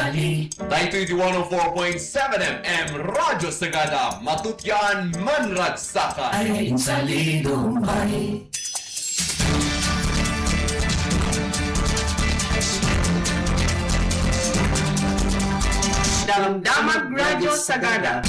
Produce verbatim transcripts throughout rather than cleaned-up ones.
Daytoy ti one oh four point seven F M Radyo Sagada, matutyan, manragsakan. Ay, insalido, bay. Damdamag Radyo Sagada.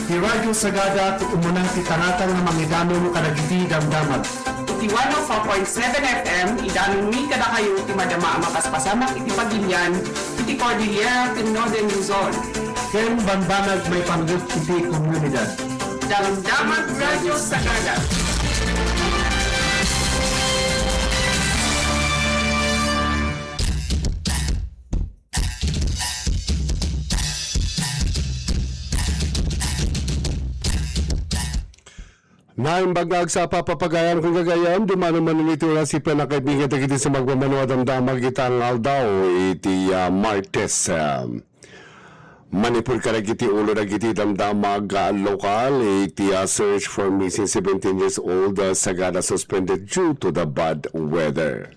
Ti Radyo Sagada ti umuna ti tangatang nga mangidanum kadagiti damdamag. Iti one oh four point seven F M, idanummi kadakayo ti madama a mapaspasamak iti pagilian iti Cordillera ken Northern Luzon. Ken bambanag maipanggep iti komunidad. Damdamag Radyo Sagada. Naimbag nga agsapa, papagayan ken gagayyem, dumano manen iti oras ti pannakaibigan dagiti sumagmamano a damdamag ita nga aldaw iti, ah, Martes, ah, manipud kadagiti ulo dagiti damdamag, ah, lokal iti, ah, search for missing seventeen years old, ah, Sagada suspended due to the bad weather.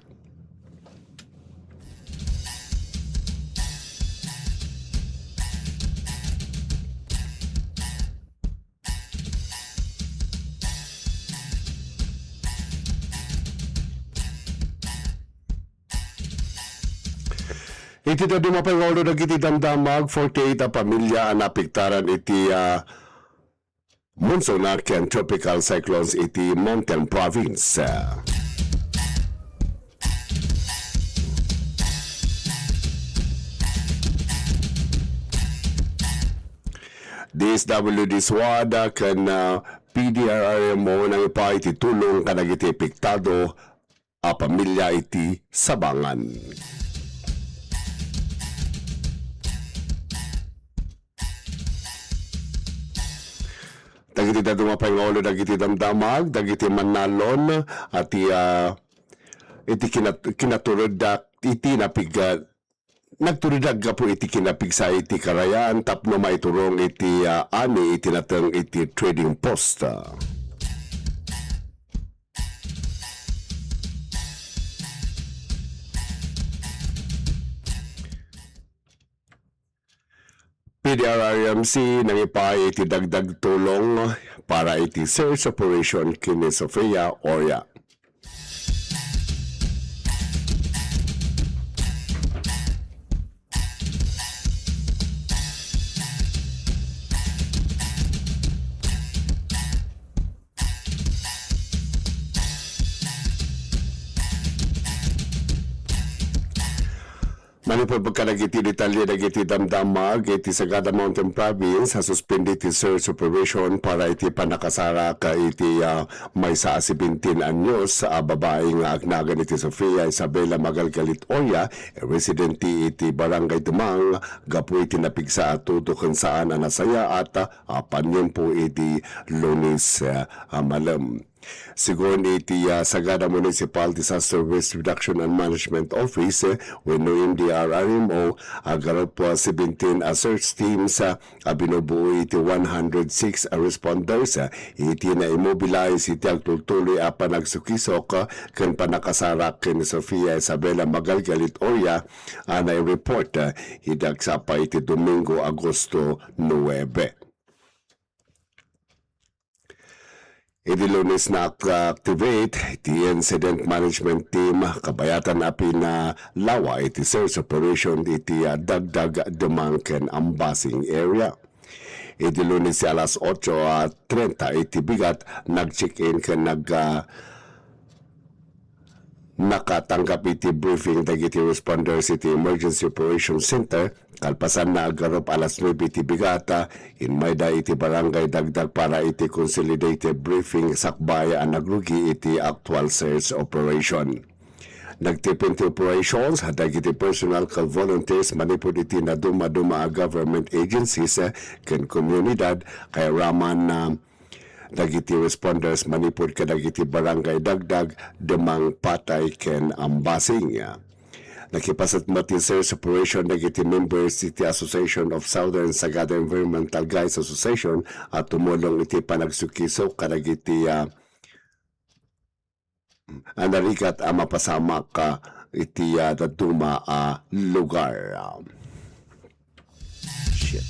Iti dadduma pay nga ulo dagiti damdamag, forty-eight a pamilia a naapektaran iti, ah, monsoon ken tropical cyclones iti Mountain Province. D S W D, SWAD ken, ah, P D R R M O nangipa iti tulong kadagiti apektado a pamilia iti Sabangan. Dagiti dadduma pay nga ulo dagiti damdamag, dagiti mannalon, a ti, ah, iti kinat-, kinaturedda iti napig-, ah, nagturedda gapu iti kinapigsa iti karayaan tapno maiturong iti, ah, ani iti nateng iti trading post. P D R R M C nangipa iti dagdag tulong para iti search operation ken ni Sofia Oria. Manipud kadagiti detalye dagiti damdamag iti Sagada Mountain Province a suspended ti search operation para iti pannakasarak iti, ah, maysa a seventeen anyos a babai nga agnagan iti Sofia Isabela Magalgalit Oria, residente iti Barangay Dumang, gapu iti napigsa a tudo ken saan a nasayaat a paniempo iti Lunes, ah, a malem. Sigun iti, ah, Sagada Municipal Disaster Risk Reduction and Management Office, eh, wenno M D R R M O, agarup, ah, seventeen a search teams, ah, a binubuo iti one hundred six a responders, ah, iti na-immobilize iti agtultuloy a panagsukisok, ah, ken pannakasarak ken ni Sofia Isabela Magalgalit Oria, a nai-report, ah, idi agsapa iti Domingo, Agosto nuebe. Idi Lunes, na-activate ti Incident Management Team, kabayatan a pinalawa iti search operation iti, ah, Dagdag, Dumang ken Ambasing area. Idi Lunes ti alas otso a trenta iti bigat, nag-check-in ken nag, ah, nakatanggap iti briefing dagiti responders iti Emergency Operations Center. Kalpasanna, agarup alas nuebe iti bigat, inmayda iti Barangay Dagdag para iti consolidated briefing sakbay a nagrugi iti actual search operation. Nagtipin ti operations dagiti personnel ken volunteers manipud iti nadumaduma a government agencies ken komunidad, kay raman, ah, dagiti responders manipud kadagiti Barangay Dagdag, Dumang, Patay ken Ambasing. Nakipaset met ti search operation dagiti members iti Association of Southern Sagada Environmental Guides Association a tumulong iti panagsukisok kadagiti, ah, a narigat a mapasamak, ah, iti, ah, dadduma a lugar. Shit.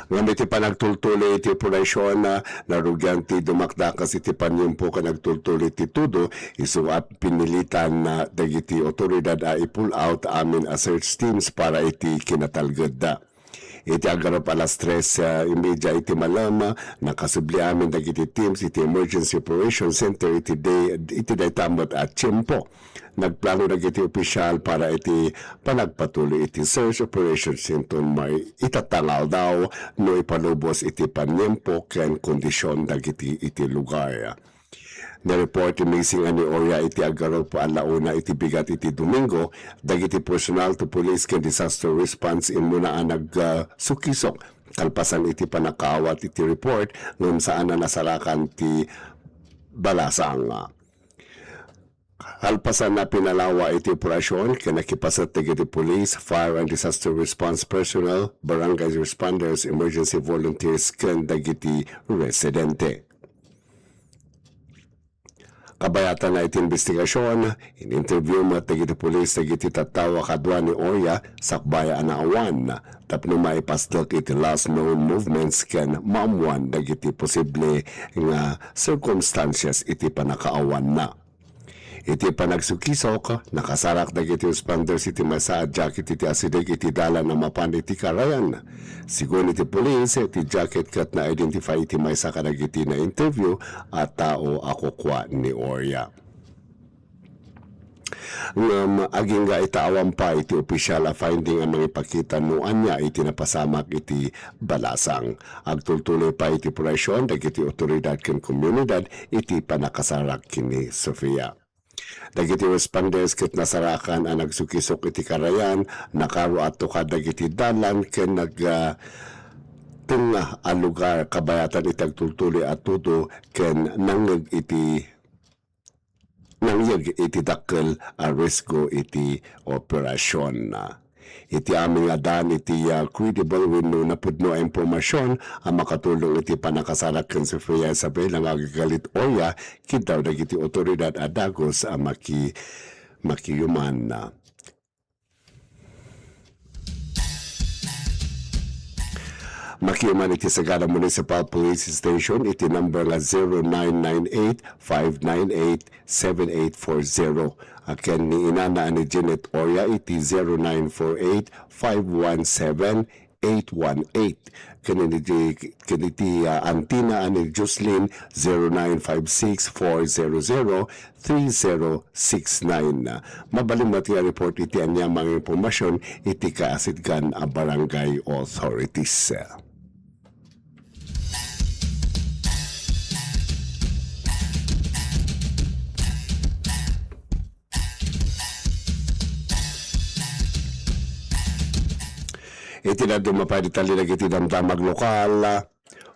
Ngem iti panagtultuloy iti operasyon, ah, narugian ti dumakdakas iti paniempo ken agtultuloy iti tudo, isu a pinilitan, ah, dagiti otoridad a i-pull out amin a search teams para iti kinatalgedda. Iti agarup alas tres, ah, y media iti malem, ah, nakasubli amin dagiti teams iti Emergency Operation Center iti day-, iti dayta met a tiempo. Nagplano dagiti opisyal para iti panagpatuloy iti search operation inton maitatanggal daw no ipalubos iti paniempo ken kondisyon dagiti iti lugar. Ni-report ti missing a ni Oria iti agarup a la una iti bigat iti Domingo, dagiti personal to police ken disaster response immuna a nagsukisok kalpasan iti pannakaawat iti report ngem saan a nasarakan ti balasang. Kalpasan a pinalawa iti operasyon ken nakipaset dagiti police, fire and disaster response personnel, barangay responders, emergency volunteers ken dagiti residente. Kabayatan na iti investigasyon, in-interview met dagiti pulis dagiti tattao a kadua ni Oria sakbay a naawan tapno maipasdek iti last known movements ken maammuan dagiti posible nga circumstances iti pannakaawanna. Iti panagsukisok, nakasarak dagiti responders iti maysa a jacket iti asideg iti dalan a mapan iti karayan. Sigun iti pulis, ti jacket ket na-identify iti maysa kadagiti na-interview a tao a kukua ni Oria. Ngem agingga ita awan pay iti opisyal a finding a mangipakita no ania iti napasamak iti balasang. Agtultuloy pay iti operasyon dagiti otoridad ken komunidad iti pannakasarak ken ni Sofia. Dagiti responders ket nasarakan a nagsukisok iti karayan, nakaro a tukad dagiti dalan ken nag, ah, tengnga a lugar kabayatan iti agtultuloy a tudo ken nangngeg iti, nangyeg iti dakkel a risgo iti operasyon. Iti amin nga daan iti, ah, credible wenno napudno a impormasyon a makatulong iti pannakasarak ken Sofia Isabela nga agagalit Oria, kiddaw dagiti otoridad a dagus a maki-, makiuman. Makiuman iti Sagada Municipal Police Station iti number nga zero nine nine eight, five nine eight, seven eight four zero. Ken ni inana a ni Jeanette Oria iti zero nine four eight, five one seven, eight one eight. Ken iti, ken iti, ah, auntie na a ni Jocelyn, zero nine five six, four zero zero, three zero six nine. Mabalin met nga report iti ania nga impormasyon iti kaasitgan a barangay authorities. Iti dadduma pay a detalye dagiti damdamag lokal,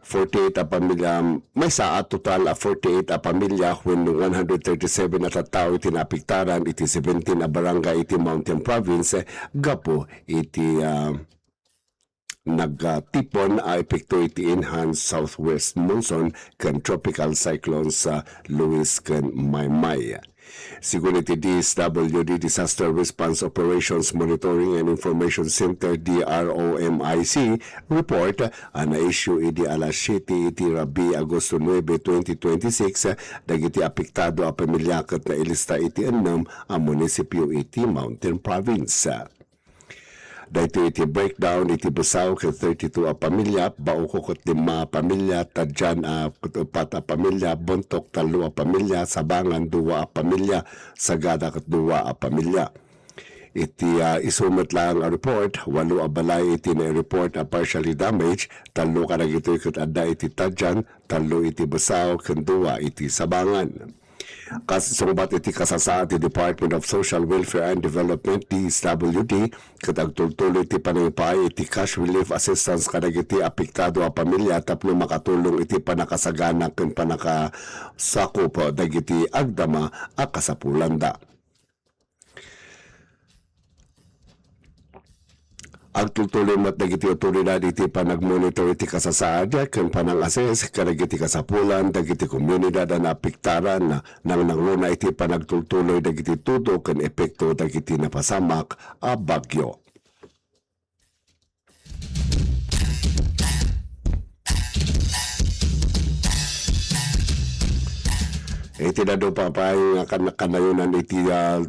forty-eight a pamilya, maysa a total a forty-eight a pamilya wenno one hundred thirty-seven a tattao iti naapektaran iti seventeen a barangay iti Mountain Province gapu iti, ah, nagtipon a epekto iti enhanced southwest monsoon ken tropical cyclones, ah, Luis ken Maymay. Sigun iti D S W D Disaster Response Operations Monitoring and Information Center, D R O M I C, report, a na-issue idi alas siete iti rabii, Agosto nuebe, twenty twenty-six, dagiti apektado a pamilya ket nailista iti ennem a munisipio iti Mountain Province. Daytoy iti breakdown iti Besao ket thirty-two a pamilya, Bauco ket lima a pamilya, Tadjan a ket upat a pamilya, Bontoc tallo a pamilya, Sabangan dua a pamilya, Sagada ket dua a pamilya. Iti, ah, isu met laeng a report, walo a balay iti nai-report a partially damaged, tallo kadagitoy ket adda iti Tadjan, tallo iti Besao, ken dua iti Sabangan. Kas-, sungbat iti kasasaad ti Department of Social Welfare and Development, D S W D, ket agtultuloy ti panangipaay iti cash relief assistance kadagiti apektado a pamilya tapno makatulong iti pannakasagana ken pannakasakup dagiti agdama a kasapulanda. Agtultuloy met dagiti awtoridad iti panagmonitor iti kasasaad ken panang-assess kadagiti kasapulan dagiti komunidad a naapektaran. Nangruna iti panagtultuloy dagiti tudo ken epekto dagiti napasamak a bagyo. Iti dadduma pay nga kan-, kanayonan iti, ah,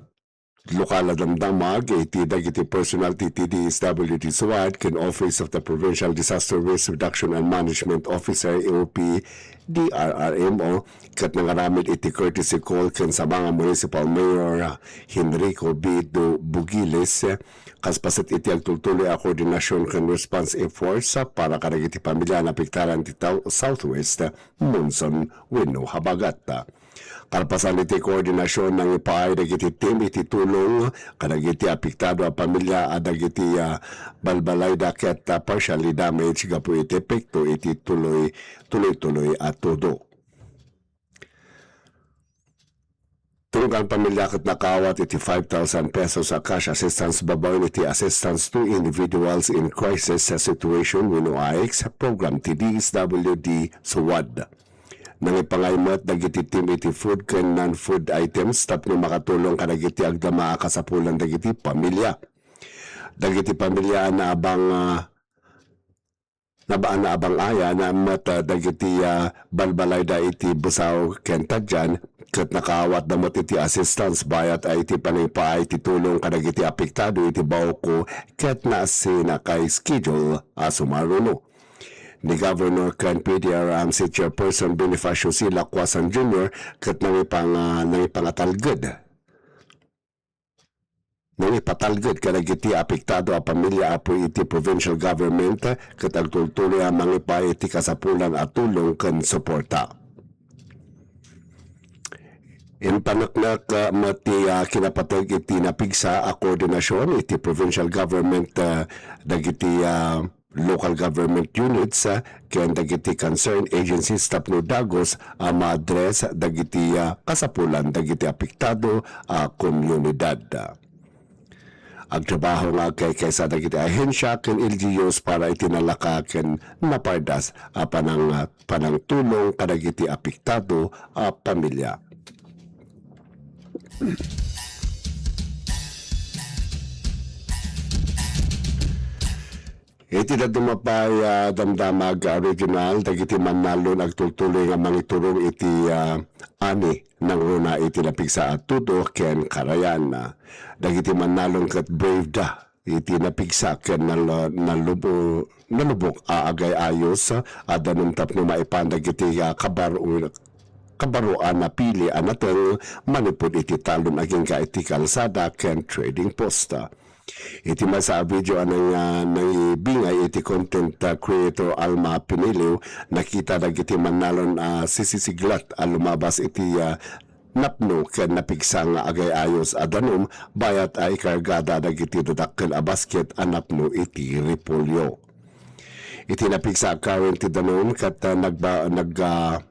lokal a damdamag iti dagiti personnel ti T D S W D Suad ken Office of the Provincial Disaster Risk Reduction and Management Officer, O P D R R M O, ket nangaramid iti courtesy call ken sa mga municipal mayor, ah, Henrico B. Du-, Bugiles, ah, kas paset iti agtultuloy a koordinasyon ken response efforts, ah, para kadagiti pamilya a naapektaran ti tau-, southwest monsoon wenno habagat. Kalpasan iti koordinasyon, nangipaay dagiti team iti tulong kadagiti apektado a pamilya a dagiti, ah, balbalayda ket, ah, partially damage gapu iti epekto iti tuloy, tuloy-tuloy a tudo. Tunggal pamilya ket nakaawat iti five thousand pesos a cash assistance babaen iti Assistance to Individuals in Crisis Situation wenno AICS program ti D S W D Suad. Nangipangay met dagiti team iti food ken non-food items tapno makatulong kadagiti agdama a kasapulan dagiti pamilya. Dagiti pamilya a naabang, ah, naba-, naabang aya na met, ah, dagiti, ah, balbalayda iti Busaw ken Tadian, ket nakaawatda met iti assistance bayat a iti pangipaay ti tulong kadagiti apektado iti Bauco ket naasina kay schedule a sumaruno. Ni Governor ken P D R M C Chairperson Bonifacio C. Lacuasan Junior ket nangipang-, ah, nangipangatalged nangipatalged kadagiti apektado a pamilya apo iti provincial government ket agtultuloy a mangipaay iti kasapulan a tulong ken suporta. Impaneknek, ah, met ti, ah, kinapateg iti napigsa a koordinasyon iti provincial government, ah, dagiti, ah, local government units, ah, ken dagiti concerned agencies tapno dagus a ma-address dagiti, ah, kasapulan dagiti apektado a komunidad. Agtrabaho nga agkaykaysa dagiti ahensya ken L G Us para iti nalaka ken napardas a panang-, panangtulong kadagiti apektado a pamilya. Iti dadduma pay a damdamag a regional, dagiti mannalon agtultuloy nga mangiturong iti, ah, ani nangruna iti napigsa a tudo ken karayan. Dagiti mannalon ket brave da iti napigsa ken nal-, nalubo-, nalubok a agay-ayos a danum tapno maipan dagiti, ah, kabaro-, kabaro a napili a nateng manipud iti talon agingga iti kalsada ken trading post. Iti maysa a video a nang-, ah, nangibingay iti content, ah, creator Alma Piniliw, nakita dagiti mannalon a sisisiglat a lumabas iti, ah, napno ken napigsa nga agay-ayos a danum bayat a ikargada dagiti dadakkel a basket a napno iti repolyo. Iti napigsa a current ti danum ket, ah, nagba-, nag-, ah,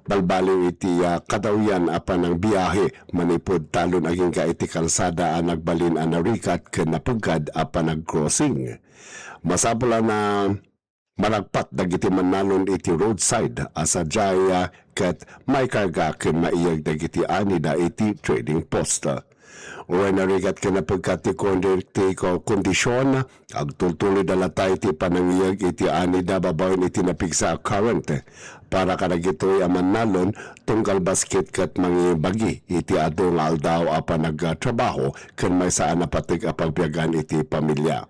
balbaliw iti, ah, kadawyan a panangbiahe manipud talon agingga iti kalsada a nagbalin a narigat ken napeggad a panagcrossing. Masapul a na-, maragpat dagiti mannalon iti roadside a sadiay, ah, ket maikarga ken maiyeg dagiti anida iti trading post. Uray narigat ken napegkat ti kondi-, ti ko-, kondisyon, agtultuloyda latta iti panangiyeg iti anida babaen iti napigsa a current. Para kadagitoy a mannalon, tunggal basket ket mangibagi iti adu nga aldaw a panagtrabaho ken maysa a napateg a pagbiagan iti pamilya.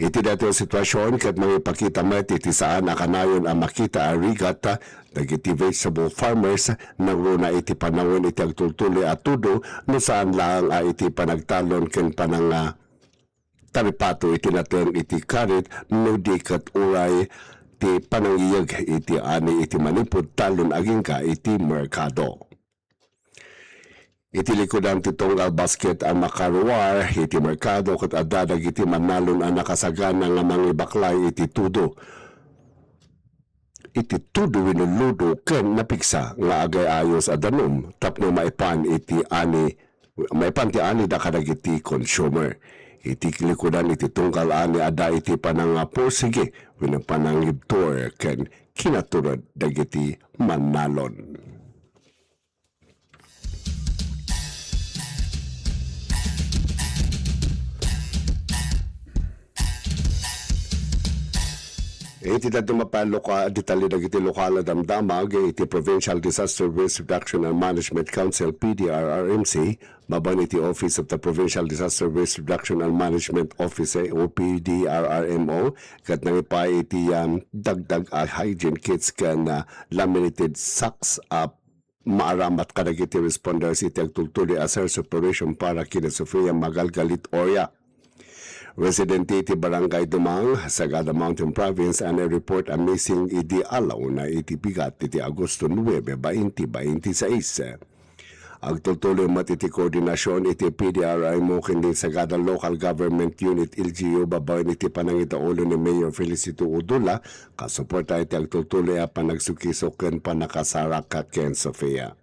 Iti daytoy a sitwasyon ket mangipakita met iti saan a kanayon a makita a rigat dagiti vegetable farmers nangruna iti panawen iti agtultuloy a tudo no saan laeng a iti panagtalon ken panang-, ah, taripato iti nateng iti karit no di ket uray ti panangiyeg iti ani iti manipud talon agingga iti merkado. Iti likudan ti tunggal basket a makaruar iti merkado ket adda dagiti mannalon a nakasagana nga mangibaklay iti tudo. Iti tudo wenno ludo ken napigsa nga agay-ayos a danum tapno maipan iti ani, maipan ti anida kadagiti consumer. iti likudan iti tunggal ani adda iti panangapursigi wenno panangibtur ken kinaturod dagiti mannalon. Iti dadduma pay a loka-, detalye dagiti lokal a damdamag iti Provincial Disaster Risk Reduction and Management Council, P D R R M C, babaen iti Office of the Provincial Disaster Risk Reduction and Management Office, o P D R R M O, ket nangipay iti, um, dagdag a hygiene kits ken, uh, laminated sacks a maaramat kadagiti responders iti agtultuloy a search operation para ken Sofia Magalgalit Oria. Residente iti Barangay Dumang, Sagada Mountain Province, a nai-report a missing idi alawna iti bigat iti Agosto nuebe, bainti bainti sais. Agtultuloy met iti koordinasyon iti P D R M O ken ni Sagada Local Government Unit, L G U, babaen iti panangidaulo ni Mayor Felicito Udula, kasuporta iti agtultuloy a panagsukisok ken pannakasarak ken Sofia.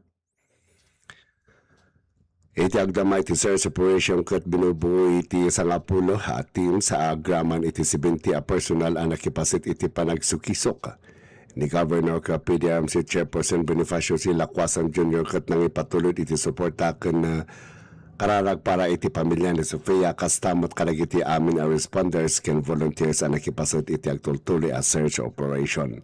Iti agdama iti search operation ket binubuo iti sangapulo a teams a agraman iti seventy a personal a nakipaset iti panagsukisok ni Governor ken P D R M C Chairperson Bonifacio C. Lacuasan Junior ket nangipatulod iti suporta ken, ah, kararag para iti pamilya ni Sofia, kasta met kadagiti amin a responders ken volunteers a nakipaset iti agtultuloy a search operation.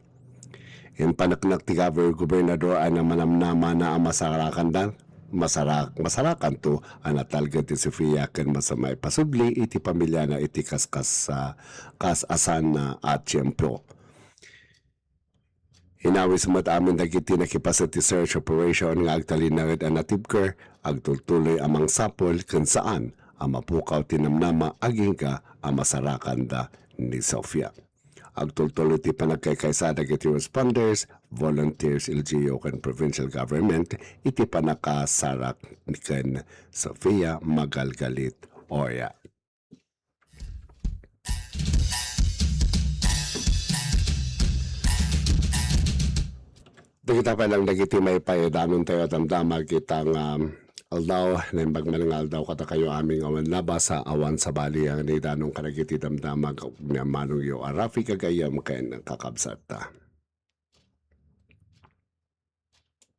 Impaneknek ti gover-, gobernador a namanamnamana a masarakanda, masarak-, masarakanto a natalged ti Sofia ken masama ipasubli iti pamilyana iti kas-, kas-, ah, kas-asanna a tiempo. Inawis met amin dagiti nakipaset ti search operation nga agtalinaed a natibker, agtultuloy a mangsapul ken saan a mapukaw ti namnama agingga a masarakanda ni Sofia. Agtultuloy ti panagkaykaysa dagiti responders, volunteers, L G U ken provincial government iti pannakasarak ken Sofia Magalgalit Oria. Dagita pay lang dagiti maipaaydanon tayo a damdama ita nga aldaw, naimbag man nga aldaw kadakayo amin nga awan labas, awan sabali a naidanon kadagiti damdama nga manongyo a Rafi, gagayyem ken kakabsat.